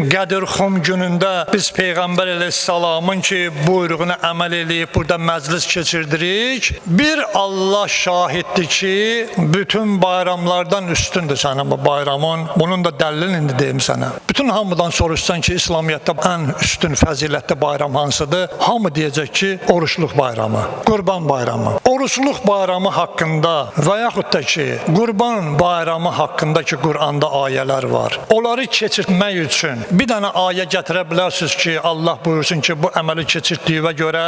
Qədir Xum günündə biz Peyğəmbər əleyhissalamın ki buyruğuna əməl eləyib burada məclis keçirdirik. Bir Allah şahiddir ki, bütün bayramlardan üstündür sənin bu bayramın. Bunun da dəlilini indi deyim sənə. Bütün hamıdan soruşsan ki, İslamiyyətdə ən üstün fəzilətli bayram hansıdır? Hamı deyəcək ki, orucluq bayramı, Qurban bayramı. Orucluq bayramı haqqında və yaxud da ki, Qurban bayramı haqqında ki, Quranda ayələr var. Onları keçirtmək üçün bir dənə ayə gətirə bilərsiniz ki, Allah buyursun ki, bu əməli keçirtdiyinə görə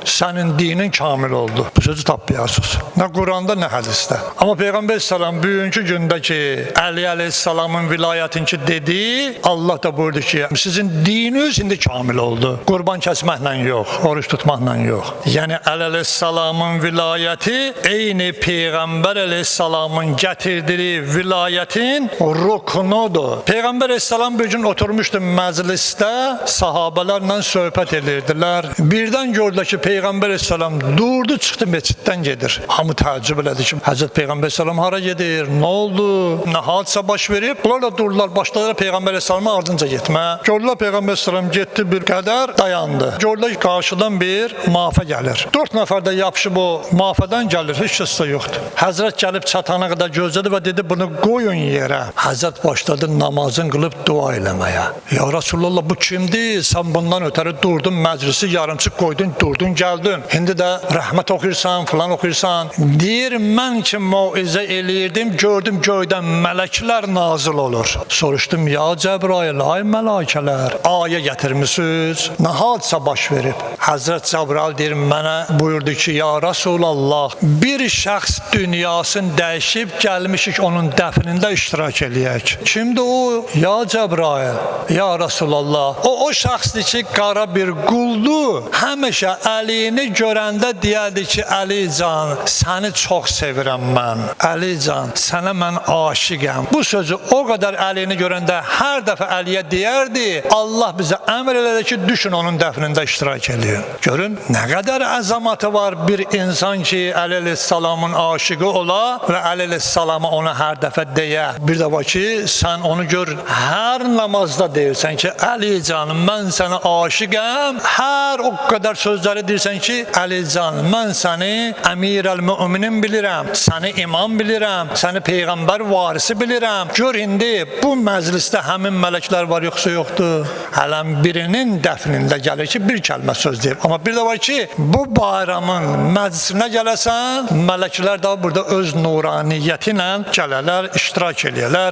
sənin dinin kamil oldu. Bu sözü tapmayarsınız. Nə Quranda, nə hədisdə. Amma Peyğəmbər sallam bugünkü gündə ki, Əli əleyhissalamın vilayətin ki dedi, Allah da buyurdu ki, sizin dininiz indi kamil oldu. Qurban kəsməklə yox, oruç tutmaqla yox. Yəni Əli əleyhissalamın vilayəti eyni Peyğəmbər əleyhissalamın gətirdiyi vilayətin ruknudur. Peyğəmbər əleyhissalam bir gün oturmuşdu məclisdə, sahabələrlə söhbət edirdilər. Birdən gördülər ki, Peyğəmbər əleyhissalam durdu, çıxdı məsciddən gedir. Hamı təəccüb elədi ki, Həzrət Peyğəmbər əleyhissalam hara gedir? Nə oldu? Nə hadisə baş verib? Bunlar da durdular, başladılar Peyğəmbər əleyhissalamın ardınca getmə. Gördülər Peyğəmbər əleyhissalam getdi bir qədər, dayandı. Gördülər ki, qarşıdan bir mafə gəlir. 4 nəfər də yapışıb o mafədən gəlir, heç kəs də yoxdur. Həzrət gəlib çatana qədər gözlədi və dedi bunu qoyun yerə. Həzrət başladı namazın qılıb dua eləməyə. Ya Rəsulullah bu kimdir? Sən bundan ötəri durdun məclisi yarımçıq qoydun, durdun, gəldin. İndi də rəhmət oxuyursan, filan oxuyursan. Deyir mən ki moizə eləyirdim, gördüm göydən mələklər nazil olur. Soruşdum ya Cəbrail, ay mələkələr, ayə gətirmisiniz? Nə hadisə baş verib? Həzrət Cəbrail deyir mənə buyurdu ki, ya Rəsulallah, bir şəxs dünyasını dəyişib gəlmişik onun dəfnində iştirak eləyək. Kimdir o? Ya Cəbrail, ya Rəsulallah. O şəxsdir ki, qara bir quldu. Həmişə Əlini görəndə deyərdi ki, Əlican, səni çox sevirəm mən. Əlican, sənə mən aşiqəm. Bu sözü o qədər Əlini görəndə hər dəfə Əliyə deyərdi. Allah bizə əmr elədi ki, düşün onun dəfnində iştirak eləyin. Görün, nə qədər əzamatı var bir insan ki, Əli əleyhissalamın aşiqi ola və Əli əleyhissalama ona hər dəfə deyə. Bir də var ki, sən onu gör, hər namazda deyirsən ki, Əlican, mən sənə aşiqəm. Hər o qədər sözləri deyirsən ki, Əlican, mən səni Əmir əl-Müminin bilirəm, səni imam bilirəm, səni peyğəmbər varisi bilirəm. Gör indi bu məclisdə həmin mələklər var yoxsa yoxdur? Hələm birinin dəfnində gəlir ki, bir kəlmə söz deyir. Amma bir də var ki, bu bayramın məclisinə gələsən, mələklər də burada öz nuraniyyəti ilə gələrlər, iştirak eləyərlər.